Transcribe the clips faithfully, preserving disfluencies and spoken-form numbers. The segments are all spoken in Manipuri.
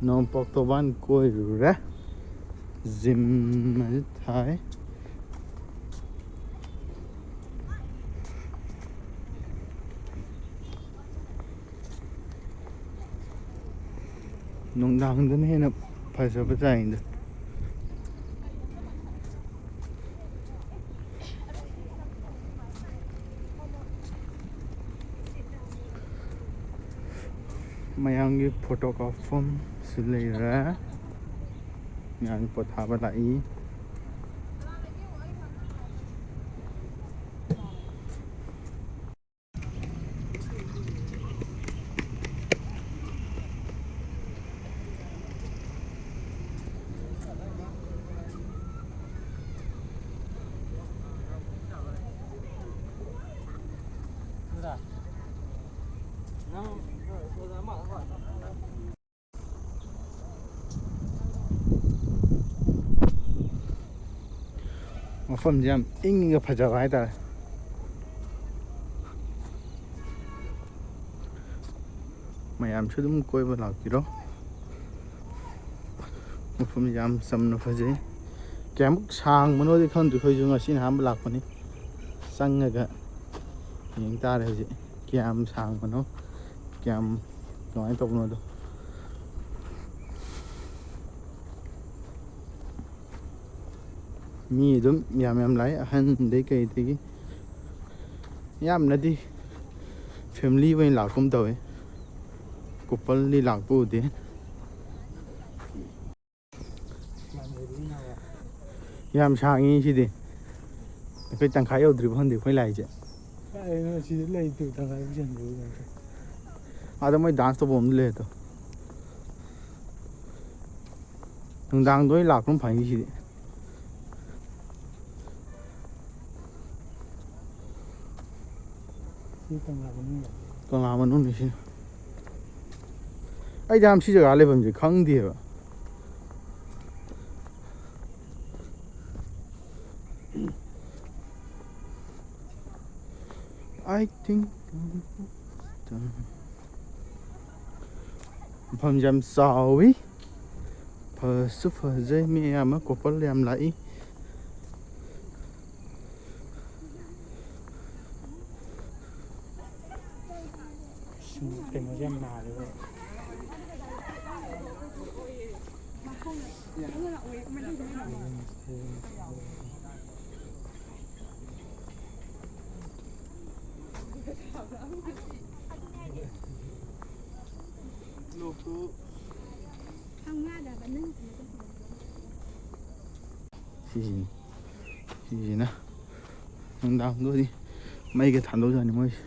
ꯅꯣꯡꯄꯣꯛ ꯇꯣꯕꯥꯟ ꯀꯣꯏꯔꯨꯔꯦ꯫ ꯖꯤꯝ ꯑꯗꯨ ꯊꯥꯏ꯫ ꯅꯨꯡꯗꯥꯡꯗꯅ ꯍꯦꯟꯅ ꯐꯖꯕ ꯖꯥꯠꯅꯤꯗ꯫ ꯃꯌꯥꯝꯒꯤ ꯐꯣꯇꯣ ꯀꯥꯞꯐꯝꯁꯨ ꯂꯩꯔꯦ꯫ ꯃꯌꯥꯝ ꯄꯣꯊꯥꯕ ꯂꯥꯛꯏ꯫ ꯃꯐꯝꯁꯦ ꯌꯥꯝ ꯏꯪꯉꯒ ꯐꯖꯕ ꯍꯥꯏꯇꯥꯔꯦ꯫ ꯃꯌꯥꯝꯁꯨ ꯑꯗꯨꯝ ꯀꯣꯏꯕ ꯂꯥꯛꯄꯤꯔꯣ꯫ ꯃꯐꯝ ꯌꯥꯝ ꯆꯝꯅ ꯐꯖꯩ꯫ ꯀꯌꯥꯃꯨꯛ ꯁꯥꯡꯕꯅꯣꯗꯤ ꯈꯪꯗ꯭ꯔꯤ, ꯑꯩꯈꯣꯏꯁꯨ ꯉꯁꯤꯅ ꯑꯍꯥꯟꯕ ꯂꯥꯛꯄꯅꯤ꯫ ꯆꯪꯉꯒ ꯌꯦꯡ ꯇꯥꯔꯦ ꯍꯧꯖꯤꯛ ꯀꯌꯥꯝ ꯁꯥꯡꯕꯅꯣ, ꯀꯌꯥꯝ ꯀꯃꯥꯏꯅ ꯇꯧꯕꯅꯣꯗꯣ꯫ ꯃꯤ ꯑꯗꯨꯝ ꯌꯥꯝ ꯌꯥꯝ ꯂꯥꯛꯑꯦ, ꯑꯍꯟꯗꯩ ꯀꯩꯗꯒꯤ꯫ ꯌꯥꯝꯅꯗꯤ ꯐꯦꯃꯤꯂꯤ ꯑꯣꯏꯅ ꯂꯥꯛꯀꯨꯝ ꯇꯧꯋꯦ, ꯀꯣꯄꯜꯗꯤ ꯂꯥꯛꯄ ꯎꯗꯦ꯫ ꯌꯥꯝ ꯁꯥꯡꯉꯤ ꯁꯤꯗꯤ꯫ ꯑꯩꯈꯣꯏ ꯇꯪꯈꯥꯏ ꯌꯧꯗ꯭ꯔꯤꯕ ꯈꯪꯗꯦ ꯑꯩꯈꯣꯏ ꯂꯥꯛꯏꯁꯦ꯫ ꯀꯥꯏꯗꯩꯅꯣ ꯁꯤꯗ ꯂꯩꯇꯦ, ꯇꯪꯈꯥꯏ ꯆꯟꯗ꯭ꯔꯤꯕ ꯈꯪꯗꯦ꯫ ꯑꯥꯗ ꯃꯣꯏ ꯗꯥꯟꯁ ꯇꯧꯕ ꯑꯃ ꯂꯩꯔꯦ ꯑꯗꯣ꯫ ꯅꯨꯡꯗꯥꯡꯗ ꯑꯣꯏꯅ ꯂꯥꯛꯄꯅ ꯐꯅꯤ ꯁꯤꯗꯤ꯫ ꯁꯤ ꯀꯪꯂꯥ ꯃꯅꯨꯡꯗ꯫ ꯀꯪꯂꯥ ꯃꯅꯨꯡꯅꯤ ꯁꯤ꯫ ꯑꯩꯗꯤ ꯌꯥꯝ ꯁꯤ ꯖꯒꯥ ꯂꯩꯐꯝꯁꯦ ꯈꯪꯗꯦꯕ꯫ I think ꯃꯐꯝꯁꯦ ꯌꯥꯝ ꯆꯥꯎꯋꯤ, ꯐꯁꯨ ꯐꯖꯩ꯫ ꯃꯤ ꯑꯌꯥꯝꯕ ꯀꯣꯄꯜ ꯌꯥꯝ ꯂꯥꯛꯏ꯫ ꯀꯩꯅꯣꯁꯦ ꯌꯥꯝ ꯅꯥꯔꯦꯕ꯫ ꯁꯤꯁꯤꯅꯤ꯫ ꯁꯤꯁꯤꯅ ꯅꯨꯡꯗꯥꯡꯗꯨꯗꯤ ꯃꯩꯒ ꯊꯥꯟꯗꯧꯖꯥꯠꯅꯤ ꯃꯣꯏꯁꯦ꯫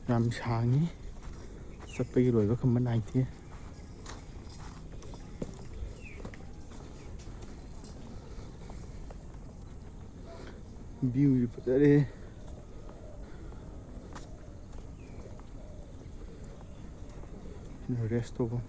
ꯌꯥꯝ ꯁꯥꯡꯉꯤ꯫ ꯆꯠꯄꯒꯤ ꯂꯣꯏꯕ ꯈꯝꯕ ꯅꯥꯏꯗꯦ꯫ ꯚ꯭ꯌꯨꯁꯦ ꯐꯖꯔꯦ꯫ ꯔꯦꯁ ꯇꯧꯕ꯫